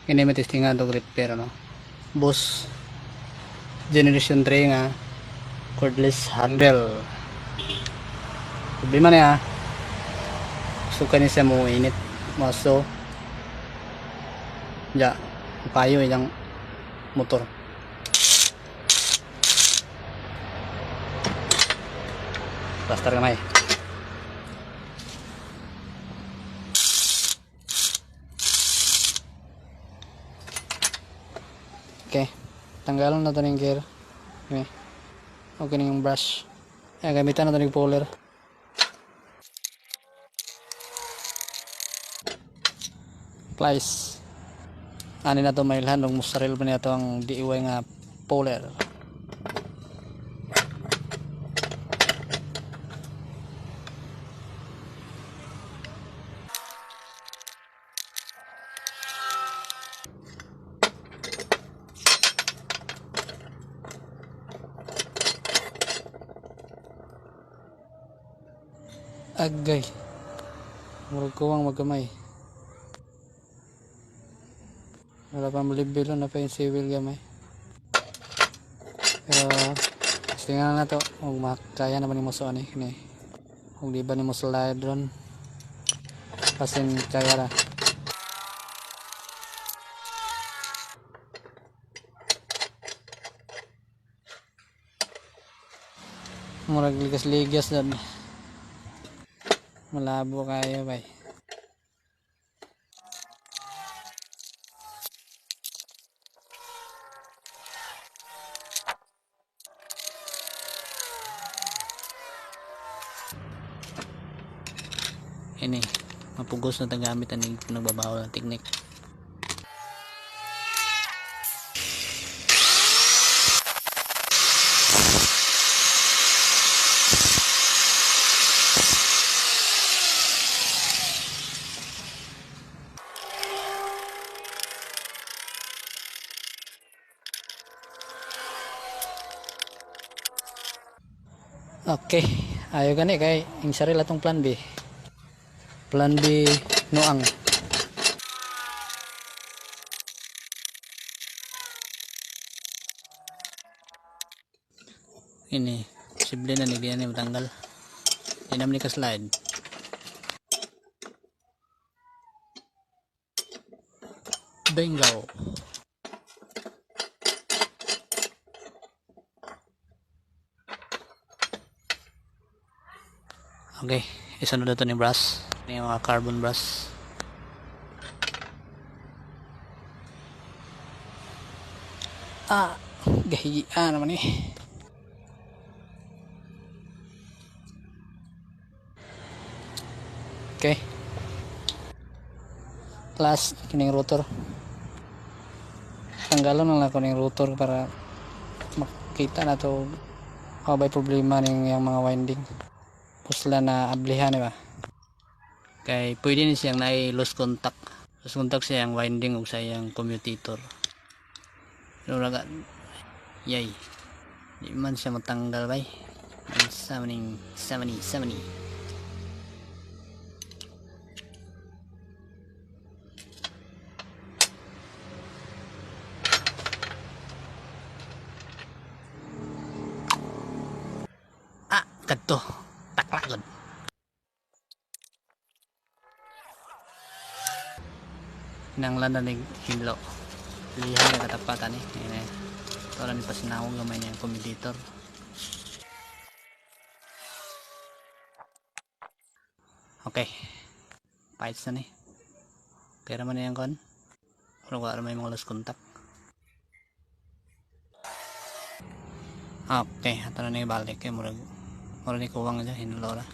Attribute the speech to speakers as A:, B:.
A: Ini may testingan og repair, no. Boss Generation 3 nga cordless handle. Problema niya, suka ni siya mo init maso ya payo ilang motor. Plaster gamay. Okay, tanggalon na to ng gear. Okay. Okay na yung brush. Ayan, gamitan na to ng puller. Plies. Ani na to mailhan og mozzarella ba niya to ang DIY nga puller. Agay. Murag kuwang magkamay. Wala pa malibilo na pa yung civil gamay. Pero tingnan na to kung makaya naman ni mo ani kini. Kung di ba ni mo slide ron. Pasin kaya ra. Murag ligas-ligas dun. Malabo kayo bay. Ini mapugos na tagamit ani nagbabawal ang teknik. Okay, ayo gani kay ing saril atong plan B. Plan B noang. Ini posible na ni ni matanggal. Di naman ni ka slide. Bingo. Okay, isa na dito ni brush. Ini yung mga carbon brush. Ah, gahiya naman eh. Okay. Last, kining rotor. Tanggalon na lang ako ning rotor para makita na to kung may problema ning yung mga winding. Pusla na ablihan, di ba? Kay pwede ni siyang naay loose contact. Loose contact siyang winding ug sa iyang commutator. Pero raga, yay. Di man siya matanggal bay. Summoning, summoning, summoning. Ah, kadto. Taklakod. Nanglan na ning hinlo. Lihan na katapatan eh. Ayan eh. Ito lang ni pasinawag gamay niya yung commutator. Okay. Fights na ni. Kaya naman na yung kon. Pero wala may mga lost contact. Okay. Ato na ni balik. Kaya murag ni kuwang dyan. Hinlo ra.